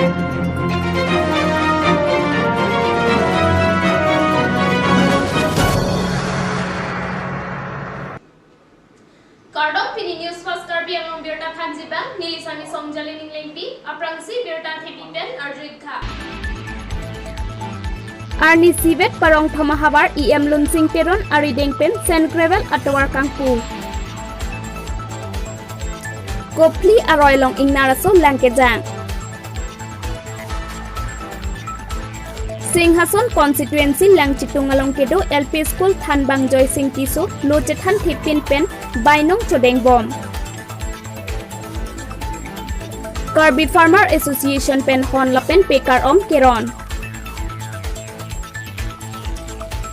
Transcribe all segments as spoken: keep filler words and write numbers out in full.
Kardom, pini News First Karbi Anglong birta thanji abang, neli Sami Songjali Ninglengpi, aphrangsi birta thepi pen arju-ik tha. Arni isivet parong thom ahavar E M Lunsing Teron arideng pen sand gravel atovar kangpu. Kophli aroi along ingnar aso lang kejang. Singhason constituency Langchitung along kedo L P school thanbang Joysing Tisso lo chethan thepin pen bainong chodeng bom. Karbi Farmer Association pen hon lapen pekar-om keron.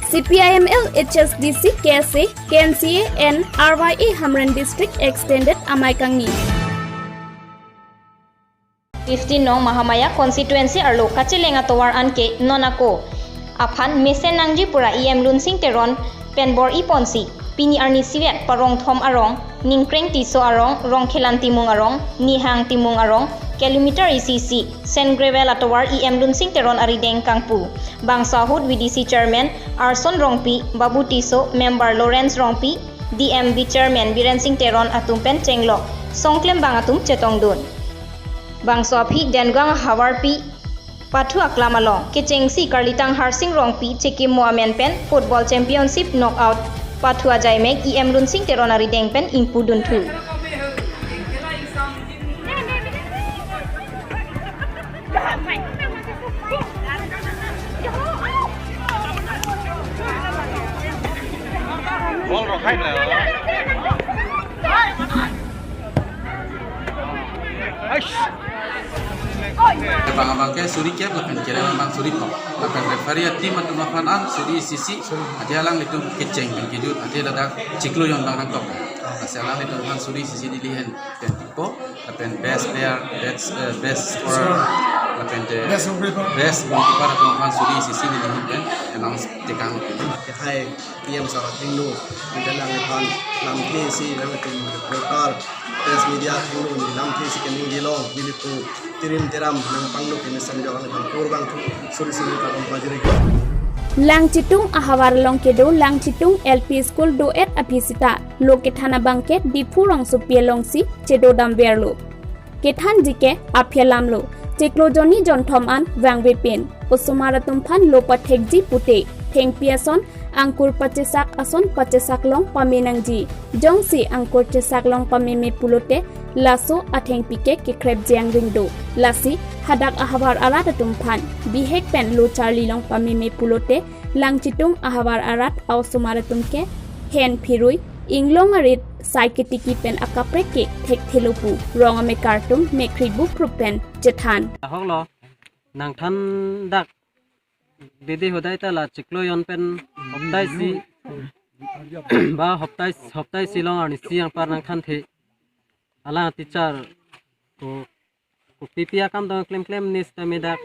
C P I M L, H S D C, K S A, K N C A and R Y A Hamren District extended amei kangni. Fifteen nong Mahamaya constituency arlo kacheleng atovar anke non ako aphan mesen nangji pura E M Lunsing Teron pen bor-i ponsi pini arni isivet parong thom arong Ningkreng Tisso arong, Rongkhelan Timung arong, Nihang Timung arong, kilometer isi isi sand gravel atovar E M Lunsing Teron arideng kangpu. Bangso ahut V D C chairman Arson Rongpi, Babu Tisso, member Lawrence Rongpi, D M B chairman Biren Sing Teron atum pen chenglok songklem bang atum chetongdun. Bangso aphi Dengang ahavarpi pathu aklam along kechengsi karlitang Harsing Rongpi chekimo amen pen football championship knockout pathu ajaimek E M Lunsing Teron arideng pen ingpudunthu. Bol rokhai na. Aish. Abang abang ke suri kep lapen kerem abang suri kep. Lapen referee team atum aphan an suri isi isi. Athe alanglitum kecheng pen kejut. Athe ladak chiklo jon abang nangkok. Lasi alanglitum aphan suri isi isi neli hen pen pipo. Lapen best player, best, eh, best scorer. Lapen te best goalkeeper. Best goalkeeper atum aphan suri isi isi neli hen pen announce tekang. Hai. P M sir athengno, neli alangliphan lamthe isi nangtum reporter, press media athengno neli lamthe isi keningje long, neli pu tirim tiram nangpangno kini sanjok alangliphan kurbang thu suri suri kadom pajiri. Langchitung ahavar along kedo Langchitung L P School do-et aphi sita lo kethan abang ke Diphu rongsopi alongsi chedo damverlo. Kethanji ke aphi alam lo, chiklo jonni jonthom an vangvepin. Osomar atum aphan lo pathekji pute, thengpi ason angkur pachesak ason pachesak long pame nangji. Jongsi angkur chesak long pameme pulote, laso athengpi ke kekrepji angring do. Lasi hadak ahavar arat atum aphan bihek pen lo charli long pameme pulote, Langchitung ahavar arat a-osomar atum ke hen phirui, inglong arit, sai ketiki pen akaprek ke thekthelo pu rong amekar atum mekhri buprup pen chethan. Ahok lo, nangthan dak dede hodai ta la chiklo jon pen hoptai isi ba hoptai, hoptai isi long arni isi anpar nangthanthe. Alang teacher ko kopi pi akam dong klemklem ni sitame dak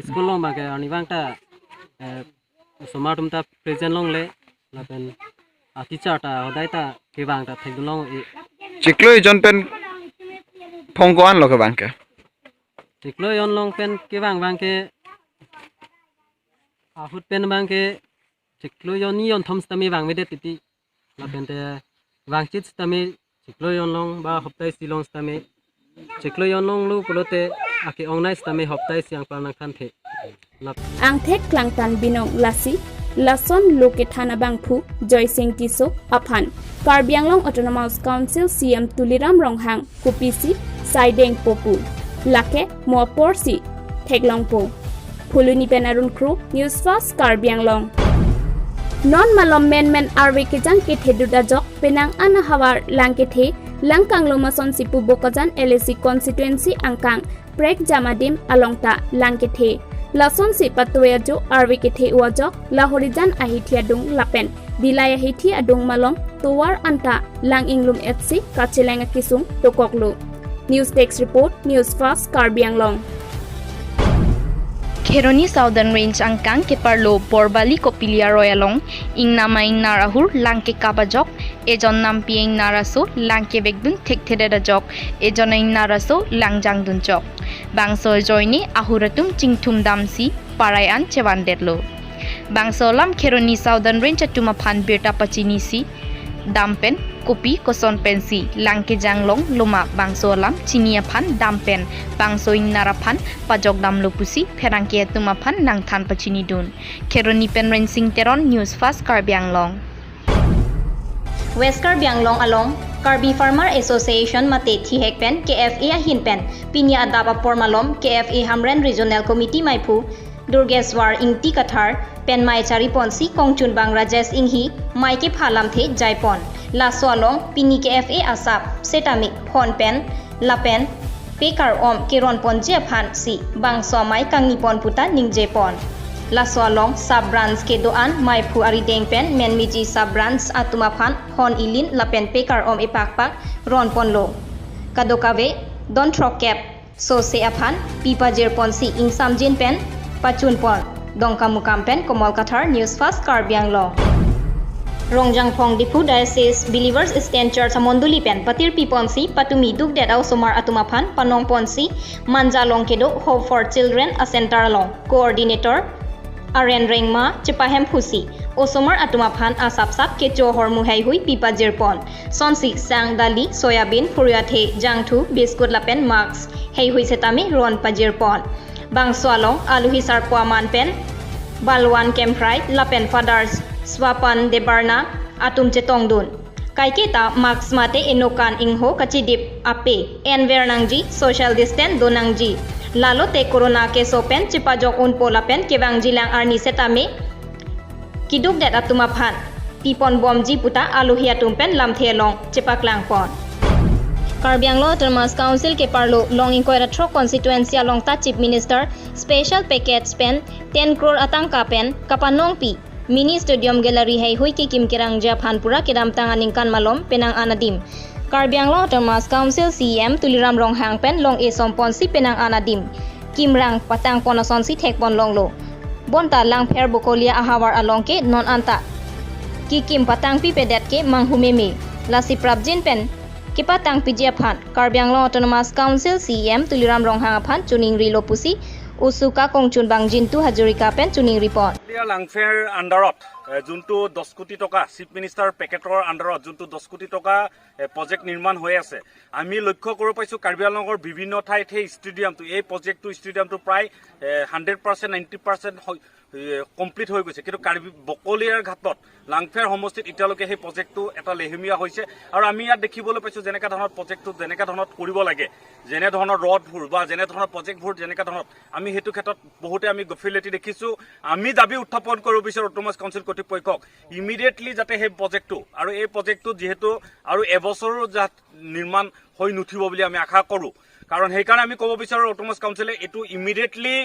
school along abang ke arnivang ta, eh, osomar atum ta present longle lapen a-teacher ta hodai ta kevang ta thekdun long-e. Chiklo jon pen phong ko-an lo kevang ke? Chiklo jon along pen kevang abang ke ahut pen abang ke chiklo jonni jonthom sitame vangvedet titi. Lapen te vangchit sitame chiklo jon along ba hoptai isi along sitame. Chiklo jon along lo pulote ake-ongnei sitame hoptai isi anpar nangthanthe. Lap- Angthek klangtan binong lasi, lason lo kethan abangphu Joysing Tisso aphan Karbi Anglong Autonomous Council C M Tuliram Ronghang kopisi saideng popu. Lake mo aporsi theklongpo. Phuloni pen Arun Kro, News First Karbi Anglong. Non malom menmen arve kejang kethedut ajok penang an ahavar lang kethe, lang kanglom asonsi pu Bokajan L A C constituency angkang Prekjam adim along ta lang kethe. Lasonsi patoi ajo arve kethe-o ajok Lahorijan ahithi adung lapen Dillai ahithi adung malom tovar anta lang inglum etsi kacheleng akesung dokoklo. News Desk Report, News First Karbi Anglong. K Kheroni Southern Range angkang keparlo Borbali Kopili aroi along ingnam a-ingnar ahur lang kekap ajok, ejon nampi a-ingnar aso lang kevekdun thekthedet ajok, ejon a-ingnar aso lang jangdunchok. Bangso ajoine ahur atum chingthum damsi parai an chevandetlo. Bangso alam Kheroni Southern Range atum aphan birta pachinisi dam pen kopi koson pensi lang kejang longloma bangso alam chini aphan dam pen bangso ingnar aphan pajok damlo pusi pherangke atum aphan nangthan pachinidun. Kheroni pen Rensing Teron, News Fast Karbi Anglong. West Karbi Anglong along Karbi Farmer Association mate thihek pen K F A ahin pen pini adap apor malom K F A Hamren Regional Committee maiphu Durgeswar Ingti Kathar pen mei chari ponsi kongchunbang Rajesh Inghi mei kepha lamthe jaipon. Laso along pini K F A asap setame phone pen lapen pekar-om keron ponji aphan si bangso amei kangni pon puta ningje pon. Laso along sub branch kedo-an maiphu arideng pen menmeji sub branch atum aphan phone ilin lapen pekar-om epakpak ron ponlo. Kadokave don throkkep sose aphan pi pajir ponsi ingsamjin pen pachun pon. Dongkamukam pen Komol Kathar, News Fast Karbi Anglong. Rongjangphong Diphu Diocese Believers Eastern Church amondoli pen patirpi ponsi patumi dukdet a-osomar atum aphan panong ponsi Manja along kedo Hope for Children a-center along Coordinator Aren Rengma chepahemphusi osomar atum aphan asapsap kecho ahormu heihui pi pajir pon. Sonsi sang, dali, soyabin, phuruyathe, jangthu, biscuit lapen mask heihui setame ron pajir pon. Bangso along alohi sarpo aman pen Balwan Kemprai lapen Father Swapan Debarna atum chetongdun. Kaiketa mask mate enokan ingho kachidip ape enver nangji, social distance do nangji. Lalote corona keso pen chepajok unpo lapen kevangjilang arni setame kidukdet atum aphan pipon bomji puta alohi atum pen lamthe along chepaklang pon. Karbi Anglong Autonomous Council keparlo long ingkoi ra throk constituency along ta Chief Minister special package pen ten crore atangka pen kapanongpi mini stadium gallery heihui kekim kerangji aphan pura kedamtang aningkan malom penang an adim Karbi Anglong Autonomous Council C E M Tuliram Ronghang pen long-e som ponsi penang an adim kimrang patang pon asonsi thek pon longlo. Bonta Langpher Bokolia ahavar along ke non anta kekim patangpi pedet ke manghumeme. Lasi prapjin pen kepatangpiji aphan Karbi Anglong Autonomous Council C E M Tuliram Ronghang aphan choningrilo pusi USUCA kongchunbang Jintu Hazarika pen choningri pon. এতিয়া লাংফেৰ আণ্ডাৰত, এ, যোনটো দহ কোটি টকা chief minister পেকেটৰ আণ্ডাৰত যোনটো দহ কোটি টকা, এ, প্ৰজেক্ট নিৰ্মাণ হৈ আছে, আমি লক্ষ্য কৰিব পাৰিছোঁ কাৰ্বি আংলঙৰ বিভিন্ন ঠাইত সেই ষ্টেডিয়ামটো, এই প্ৰজেক্টটো, ষ্টেডিয়ামটো প্ৰায়, এ, হাণ্ড্ৰেড পাৰ্চেণ্ট, নাইণ্টি পাৰ্চেণ্ট হৈ, এ, কমপ্লিট হৈ গৈছে। কিন্তু কাৰ্বি বকলিয়াৰ ঘাটত লাংফেৰ সমষ্টিত এতিয়ালৈকে সেই প্ৰজেক্টটো এটা লেহেমীয়া হৈছে। আৰু আমি ইয়াত দেখিবলৈ পাইছোঁ যেনেকুৱা ধৰণৰ প্ৰজেক্টটো যেনেকুৱা ধৰণত কৰিব লাগে, যেনে ধৰণৰ ৰডবোৰ বা যেনে ধৰণৰ প্ৰজেক্টবোৰ যেনেকুৱা ধৰণত, আমি সেইটো ক্ষেত্ৰত বহুতে আমি গফিলতি দেখিছোঁ। আমি দাবী উত্থাপন কৰিব বিচাৰোঁ অট'নমাছ কাউন্সিল কৰ্তৃপক্ষক, ইমিডিয়েটলি যাতে সেই প্ৰজেক্টটো, আৰু এই প্ৰজেক্টটো যিহেতু আৰু এবছৰো যাত নিৰ্মাণ হৈ নুঠিব বুলি আমি আশা কৰোঁ। কাৰণ সেইকাৰণে আমি ক'ব বিচাৰোঁ অট'নমাছ কাউন্সিলে এইটো ইমিডিয়েটলি,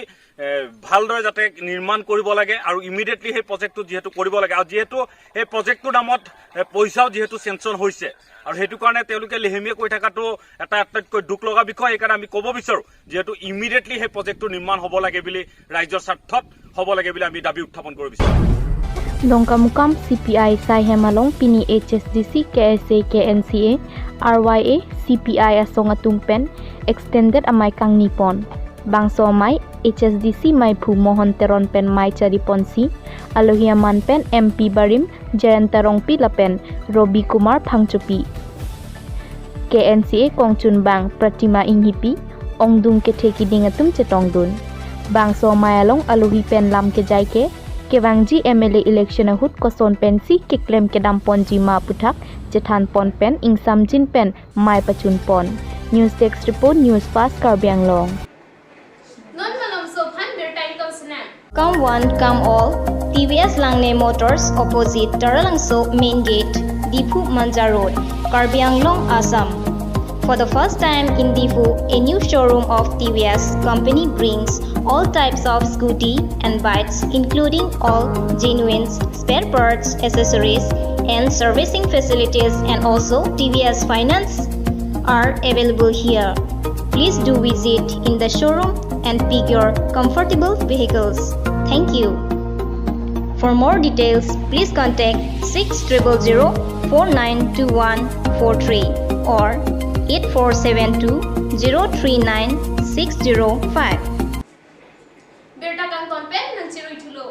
এ, ভালদৰে যাতে নিৰ্মাণ কৰিব লাগে আৰু ইমিডিয়েটলি সেই প্ৰজেক্টটো যিহেতু কৰিব লাগে আৰু যিহেতু সেই প্ৰজেক্টটোৰ নামত, এ, পইচাও যিহেতু চেংচন হৈছে আৰু সেইটো কাৰণে তেওঁলোকে লেহেমীয়া কৰি থকাটো এটা আটাইতকৈ দুখ লগা বিষয়। সেইকাৰণে আমি ক'ব বিচাৰোঁ যিহেতু ইমিডিয়েটলি সেই প্ৰজেক্টটো নিৰ্মাণ হ'ব লাগে বুলি, ৰাইজৰ স্বাৰ্থত হ'ব লাগে বুলি আমি দাবী উত্থাপন কৰিব বিচাৰোঁ। Dongkamukam C P I Saihem along pini H S D C, K S A, K N C A, R Y A, C P I asong atum pen extended amei kangni pon. Bangso amei H S D C maiphu Mohon Teron pen mei chari ponsi alohi aman pen M P barim Jayanta Rongpi lapen Robi Kumar Phangchopi, K N C A kongchunbang Pratima Inghipi, ongdung kethe kiding atum chetongdun. Bangso amei along alohi pen lam kejai ke, kevangji M L A election ahut koson pensi keklem kedam ponji ma aputhak chethan pon pen ingsamjin pen mei pachun pon. News Desk Report, News Fast Karbi Anglong. Non malomso aphan birta ingkoi sena. Come one, come all, T V S Langne Motors, opposite Taralangso Main Gate, Diphu Manja Road, Karbi Anglong, Assam. For the first time in Diphu, a new showroom of T V S company brings all types of scooty and bikes, including all genuine spare parts, accessories, and servicing facilities, and also T V S finance are available here. Please do visit in the showroom and pick your comfortable vehicles. Thank you. For more details, please contact six triple zero four nine two one four three or eight four seven two zero three nine six zero five. Birta kangton pen nangcherui thulo.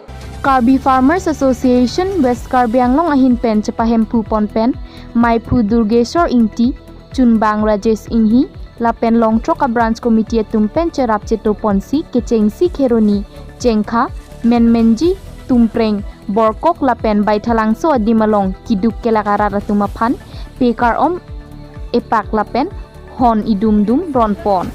Karbi Farmers Association West Karbi Anglong ahin pen chepahemphu pon pen, Maiphu Durgeswar Ingti, Chunbang Rajesh Inghi, lapen Longthrok a-branch committee atum pen cherap cheto ponsi kechengsi Kheroni, Jengkha, Menmenji, Tumpreng, Borkok lapen Baithalangso adim along keduk kelak arat atum aphan pekar om epak lapen hon idum dum ron pon.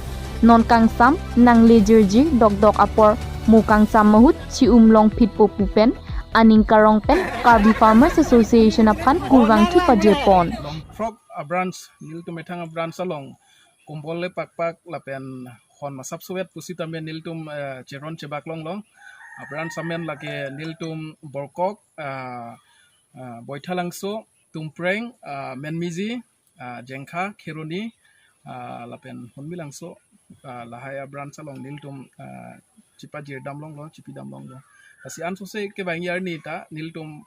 Non kangsam nangle jirjir dokdok apor mo kangsam mahut chi-um longphit po pu pen aning karong pen Karbi Farmers Association aphan kurvangthu pajir pon. Longthrok a-branch, nelitum methang a-branch along kombol le pakpak lapen hon masap suet pusitame nelitum, eh, cheron chebak longlong. A-branch amen lake nelitum Borkok, ah, ah, Baithalangso, Tumpreng, ah, Menmenji, ah, Jengkha, Kheroni, ah, lapen Honmilangso, ah, lahai a-branch along nelitum, ah, chipajir dam longlong, chipi dam longlong. Lasi ansose kevangji arni ta nelitum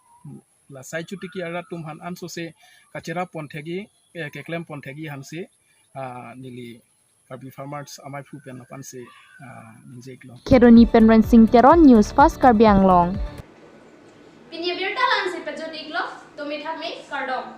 la sai chotiki arat atum aphan ansose kacherap pon thekji, eh, keklem pon thekji aphansi, ah, neli Karbi Farmers Amaiphu pen aphansi, ah, ningje iklo. Kheroni pen Rensing Teron, News Fast Karbi Anglong. Pini abirta la-ansi pajut iklo, tumi thakme, kardom.